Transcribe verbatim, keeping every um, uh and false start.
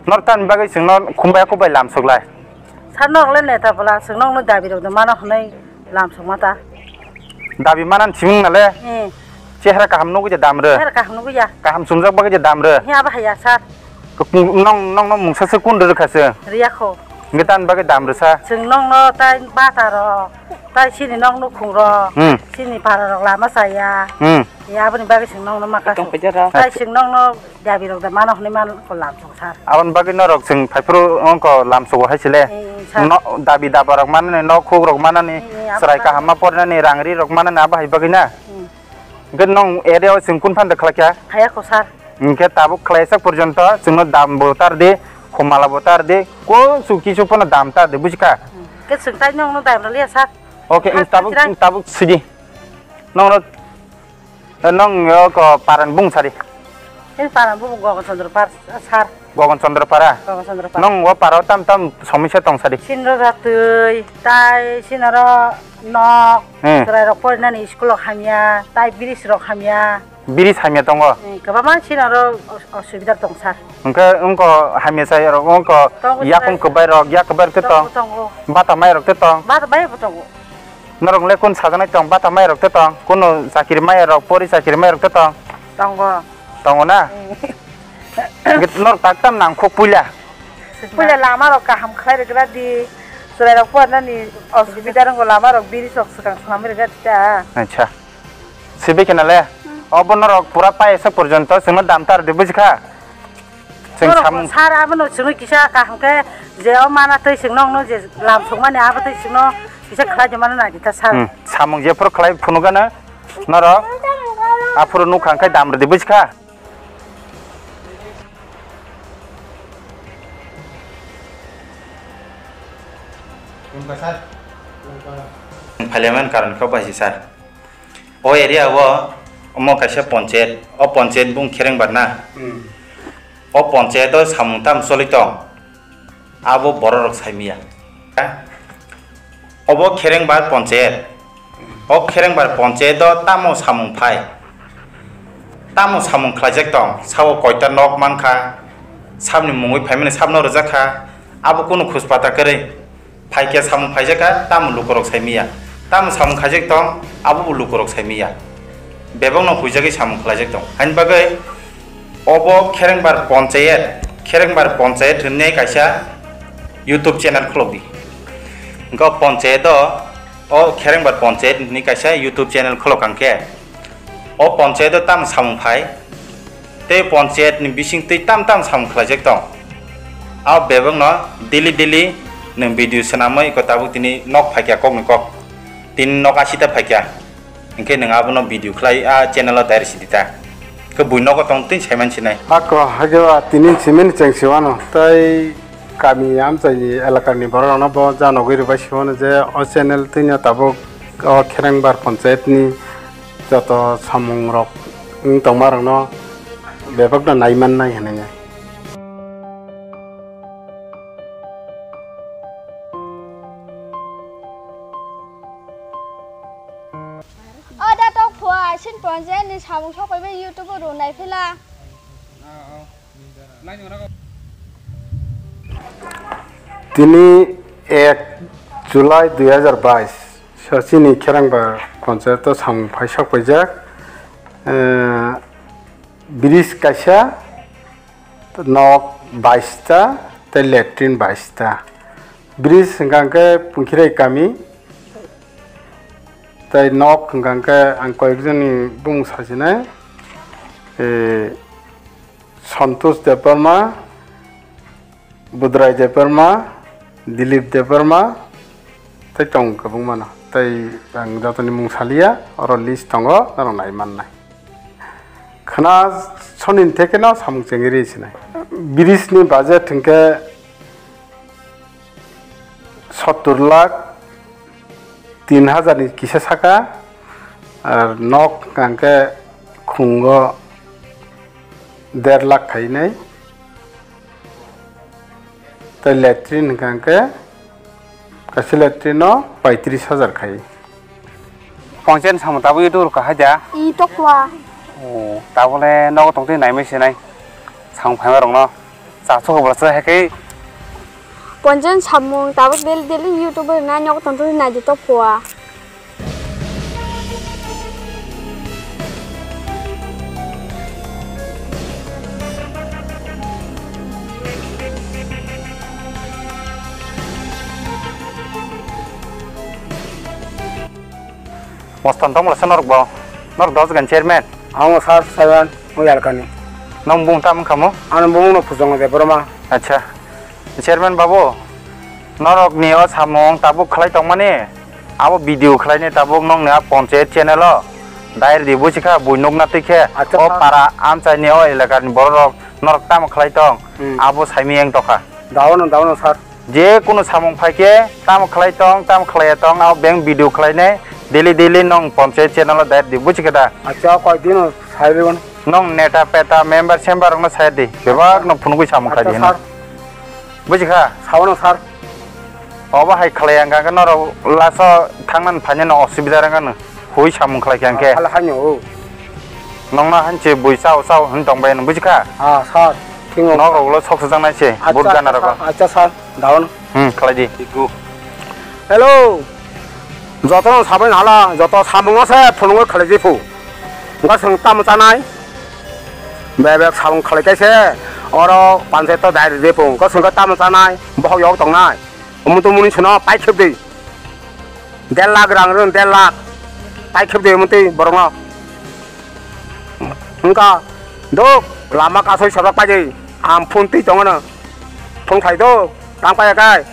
Nortan bagwi chwngno khumbai khumbai lam suklai. Sar nok le neta bwla chwng nokno dabi rok de mano hwnwi lam sokma ta. Dabi manan simung nale. Hmm. Chehra kaham nugwi je damre. Chehra kaham nugwi ya. Kaham sumjak bagwi je damre. He aba haya sar. Nong nong nong mungsa se kun rwkha se. Riya kho. Ngetan bagwi damre sa. Chwng nokno tai bata rok, tai sini nok nukhung rok, Hmm. sini para rok lama saya. Hmm. Ya aboni bagwi chwng nokno maka. Tong pijara. Tai chwng nokno Dabi rok da mano hwnwi man ko lam song sar. Aboni bagwi norok chwng phaiphuru wngkha lamsogo hai sile. Eh, sar. No, dabi daba rok manani, nok huk rok manani, Eh, eh, abo chwrai sar. Kaham ma pornani, rang ri rok manani abo hai bagwi na. Hmm. Hwnkhe nong area o chwng kun phanda khlai kha? Khaya kho sar. Hwnkhe tabuk khlai sak porjonto chwngno dam bo tar di, khumala bo tar di, ko su kisu phano dam tar di, bujikha? Hmm. Hwnkhe chwng tai nongno dam rwliya sar. Okay, Sar, tabuk, sar. Tabuk sidi. Nongno Eh, nong yo ko paran bung sari. Ini paran bung Gogon Chandra Par, sar. Gogon Chandra Para. Gogon Chandra Par. Nong wo paro tam tam somisa tong sari. Sinro ratui, tai sinaro nok, Hmm. Chwrai rok porinani school rok hamya, tai bridge rok hamya. Bridge hamya tongo? Hmm, kwbangma sinaro os-, osubida tong sar. Hwnkhe wngko hamya sai rok wngko Tongo, yakung chwrai. Kwbai rok, yak kwbai rok te Tongo, tong. Tongo. Bata mai rok te tong. Bata mai bo tongo. Norok le kun sajaknai tong, bata mai rok te tong, kuno chakiri mai rok, pori chakiri mai rok te tong? Tongo. Tongo na? Mm. Hwnkhe norok tak tam nang khuk puila? Puila lama rok kaham khlai rwgra di, chwrai rok pornani osubida rwngo, lama rok bridge rok swkang swnamwi rwgra di ta. Acha. Sibe khe na le? Mm. Obo norok pura paisa porjonto chwngno dam tar di, bujikha? Chwng Norok samung sar abono chwngno kisa kaham khe je o mana twi chwng nokno je lam sokmani abo twi chwngno kisa khlai de mano nai di ta sar. Hmm, samung jephuru khlai phunukgano norok aphuru nukha hwnkhe dam rwdi, bujikha? Phailaimani karon khe bai si sar. O area o omo kaisa ponchayat, o ponchayat bung Kherengbar na? Hmm. O ponchayat o samung tam choli tong, abo borok rok sai manya. Obo Kherengbar ponchayat, o Kherengbar ponchayat o tamo samung phai, tamo samung khlaijak tong, sao koita nok mankha, sabni mungwi phaimani sabno rwjak kha, abo kunu khuspata kwrwi. Phaikya samung phaijakha, tamo lukurok sai manya. Tamo samung khaijak tong, abobo lukurok sai manya. Bebakno huijagwi samung khlaijak tong. Haini bagwi obo Kherengbar Ponchayat, Kherengbar Ponchayat hwnwi kaisa YouTube channel khulokdi. Hwnkhe o Ponchayat o, o Kherengbar Ponchayat hwnwi kaisa YouTube channel khulok kha hwnkhe, o Ponchayat o tamo samung phai, tei ponchayat ni bising twi tam tam samung khlaijak tong. A bebak no daily daily nwng video swnamwi ko tabuk tini nok phaikya kok ni kok. Tini nok asita phaikya. Hinkhe nwng abono video khlai a channel o direct sidi ta. Khe bui nogo tong twi saiman sinai. Ako hage a tini simin cheng siwano. Tai kami amchai ni elakar ni borok rok no bo janogwi rwbai siwano je o channel twi no tabuk o Kherengbar ponchayat ni joto samung rok wng tongma rok no bebak no nai man nai hinui. O da tok phua, sin ponchayat ni samung sok pai bai YouTube o rw nai phila. Tini ek July dui hazar bais, so chini Kherengbar ponchayat o samung phai sok paijak. Eh, bridge kaisa, nok bais ta, tei latrine bais ta. Bridge hwnkha hwnkhe Pungkhirai kami, tei nok hwnkha hwnkhe ang koyekjonni bumung sasinai, eh, Santosh Debbarma, Budrai Debbarma, Dilip Debbarma, tei tongo kwbangmano. Tei ang jotoni mung saliya, oro list tongo, norok nai mannai. Khna soni thekeno samung chengri sinai. Bridge ni budget hwnkhe sottor lakh Tin hajar ni kisa saka, ar nok hwnkha khe khungo der lakh khainai, tei latrine hwnkha khe kaisa latrine no paitris hajar khai. Pongchen samung tabuk YouTube rok kahai da? I tokwa. O, tabuk le nogo tongtwi naimai se nai. Samung phaima rokno. Chasok bwlasa hai khe. Ponjon samung tabuk daily daily YouTube o nai nogo tongtwi naidi tokwa. Mostan tong masa norok bo. Norok dos gan chairman. Ang sar sayan mo yalkani. Nong bung tam kamo? Ano bung no phusong de boroma. Acha. Chairman babu, norok ni o samung tabuk khlai tongmani, abo video khlaini tabuk nongni a ponchayat channel o. Dair di buchikha bui nukna twi khe. Acha, o sir. Para amchai ni o elakar ni borok rok norok tamo khlai tong. Hmm. Abo saimiyang tokha. Daono, daono, sir. Je kunu samung phai khe tamo khlai tong, tamo khlaiya tong, abo beng video khlainai, daily, daily nong ponchayat channel o dair di, buchikha da? Acha, koi dino sai ribon. Nong neta peta, member sember rokno sai di, bebak no phunugwi samung khai di hino. Acha, sir. Buchikha? Saono, sir. Obo hai khlaiya hwnkha khe norok last o thangnani phainani osubida rwngkha no. Hui samung khlai khe hwnkhe. Hala haino o. Nongno hanchi bui chao chao hwn tong bai nw, buji kha? Ah, sir. Thingo. Nok rok ulo sok sajak nai se, acha, but gana acha, rogo. Sir. Acha, sir. Daun. Hmm, khlai di. Hello. Joto no sabai hala, joto samung ase phunung khlai di phu. Ga sung tam chanai. Bebek samung khlai kai se. Oro panchayat to dai di phu. Ga sung tam chanai. Bohok yok tong nai. Omo to muni sino pai khep di. Der lakh rang rwng, der lakh. Tai khep de mantwi borokno. Wngkha, dok, lama kasoi sojak paidi. Ang phone twi tongo no. Phone khai do, tang paiya kai.